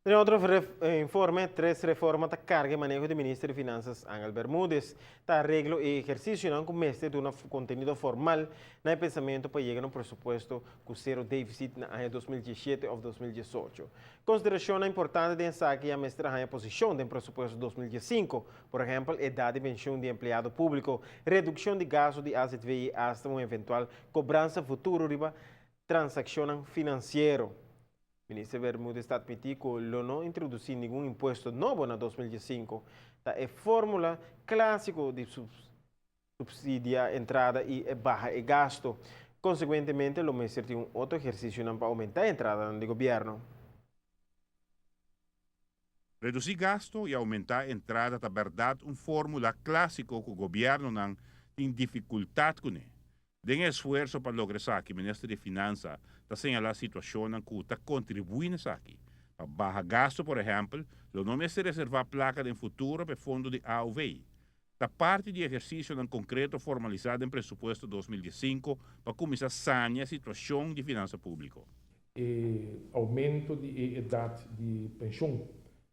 Den otro informe, tres reforma ta carga maneho di Minister di Finanzas Angel Bermudez. Ta areglo y ehercicionan cu mester duna contenido formal na pensamento pa yega na un presupuesto cu cero deficit na aña 2017 of 2018. Consideracion importante den esaki ya mester haya posicion den presupuesto 2015, por ehempel, edad di pensioen di empleado publico, reduccion di gasto di AZV y hasta un eventual cobransa futuro riba transaccion financiero. Minister Bermudez ta admiti cu lo no introduci ningun impuesto nobo na 2015. Ta e formula clasico di subsidia entrada y baha e gasto. Consecuentemente, lo mester tin un otro ehercicio pa aumenta e entrada di gobierno. Reduci gasto y aumenta entrada ta berdad un formula clasico cu gobiernonan tin dificultad cune. Den esfuerso pa logra esaki, Minister di Finanza ta señala situacion cu ta contribui na esaki. Pa baha gasto, por ehempel, lo no mester reserva placa den futuro pa fondo di AOV. Ta parti di ehercicionan concreto formalisa den presupuesto 2015 pa cuminsa sanea e situacion di finanza publico. E aumento di edad di pensioen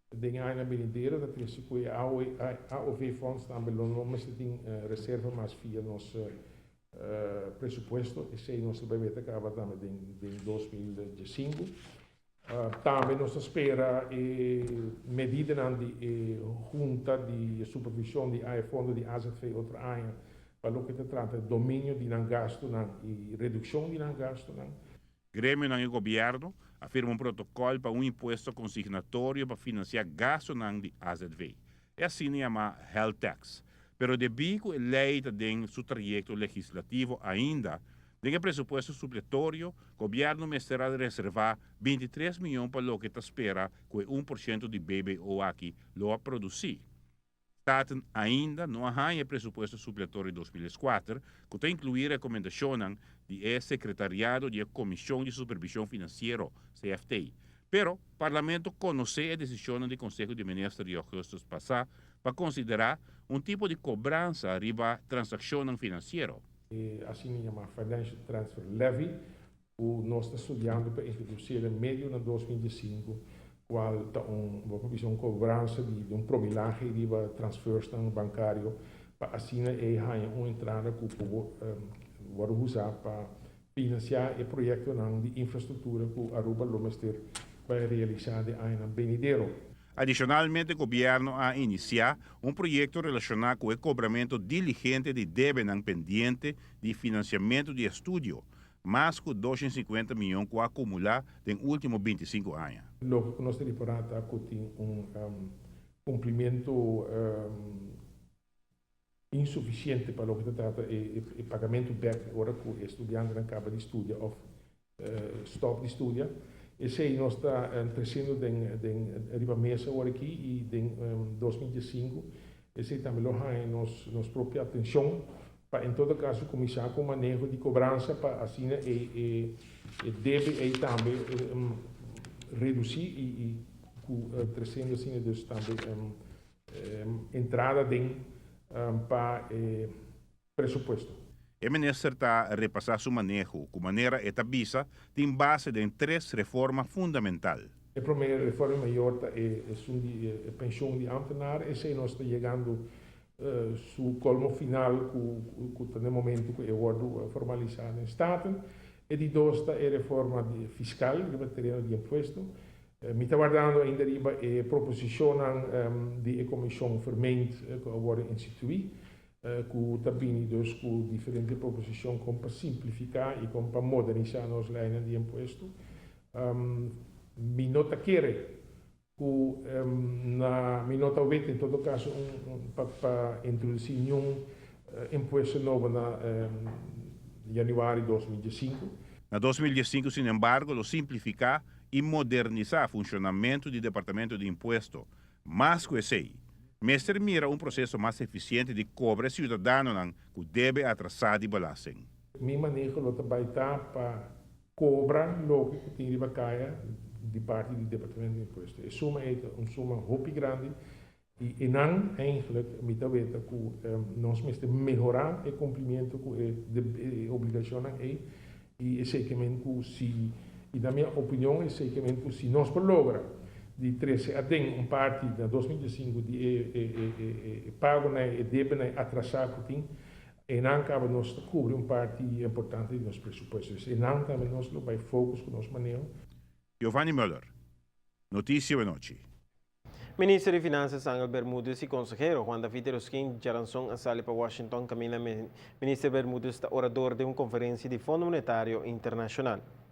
den aña venidero ta trece cu AOV fonds tambe lo no mester tin reserva mas via nos presupuesto. Esey nos ta bay caba tambe den 2015. Tambe nos ta spera medida di hunta di supervision di fondo di AZV otro aña pa loke ta trata dominio di nan gasto y reduccion di nan gasto. Gremio y gobierno a firma un protocol pa un impuesto consignatorio pa financia gasto di AZV. E asina yama health tax. Pero debi cu e ley ta den su trayecto legislativo ainda, den presupuesto supletorio, gobierno mester a reserva 23 miyon pa loke ta spera cu 1% di BBO aki lo produci. Staten ainda no a haya presupuesto supletorio 2004, cu ta inclui recomendacion di secretariado di Comision di Supervision Financiero, CFT. Pero Parlamento conoce e decision di Conseho di Minister di augustus pasa pa considera un tipo di cobransa riba transaccion financiero. Asina yama Financial Transfer Levy, cu nos ta studiando pa introduci den medio na 2005, cual ta un, un cobransa di un promilahe di transfers bancario, pa asina e un entrada cu por usa pa financia e proyecto di infrastructura cu Aruba lo mester bay realisa den aña venidero. Adicionalmente, gobierno a inicia un proyecto relaciona cu e cobramento diligente di debe pendiente di financiamento di estudio, mas cu 250 miyon cu a acumula den ultimo 25 aña. Loke nos tin cu tin un cumplimento insuficiente pa loke ta trata e pagamento back ora cu e studiante caba di studia of stop di studia. Esey nos ta treciendo den riba mesa awor aki y den 2005 esey tambe lo haya nos propio atencion pa en todo caso cuminsa cu maneho di cobransa pa asina e debe ey tambe reduci y treciendo asina dus tambe entrada den pa presupuesto. E minister ta repasa su maneho, cu manera e ta bisa, tin base den tres reforma fundamental. E prome reforma mayor ta e pensioen di ambtenaar. Esey nos ta yegando su colmo final cu na momento cu e wordo formalisa den Staten. E di dos ta e reforma fiscal, di tereno di impuesto. Mi ta wardando ainda riba e proposicion di Comision Vermeend cu a wordo institui, cu ta bini dus cu diferente proposicion con pa simplifica y con pa modernisa nos leynan di impuesto. Mi no ta kere cu na mi no ta weten en todo caso pa introduci ningun impuesto nobo na januari 2015. Na 2015, sin embargo, lo simplifica y modernisa funcionamento di Departamento di Impuesto. Mas cu esey, mester mira un proceso mas eficiente di cobra ciudadano cu debe atrasa di belasting. Mi maneho lo bay ta pa cobra loke cu tin riba caya di parti di Departamento di Impuesto. E suma ta un suma hopi grandi y nan eigenlijk mi ta weta cu nos mester mehora e cumplimento cu e obligacion y esey cu si y na mi opinion esey cu si nos por logra Di trese aden un parti na 2005 di e pagonan, e debenan atrasá ku tin, einan kaba nos ta kubri un parti importante di nos presupuesto. Einan tambe nos lo bai focus ku nos maneho. Giovanni Muller, Notisia Anochi. Minister di Finanzas Angel Bermúdez i konsehero Juan David Yrausquin djárason a sali pa Washington, kaminda Minister Bermúdez ta orador di un konferensia di Fondo Monetario Internashonal.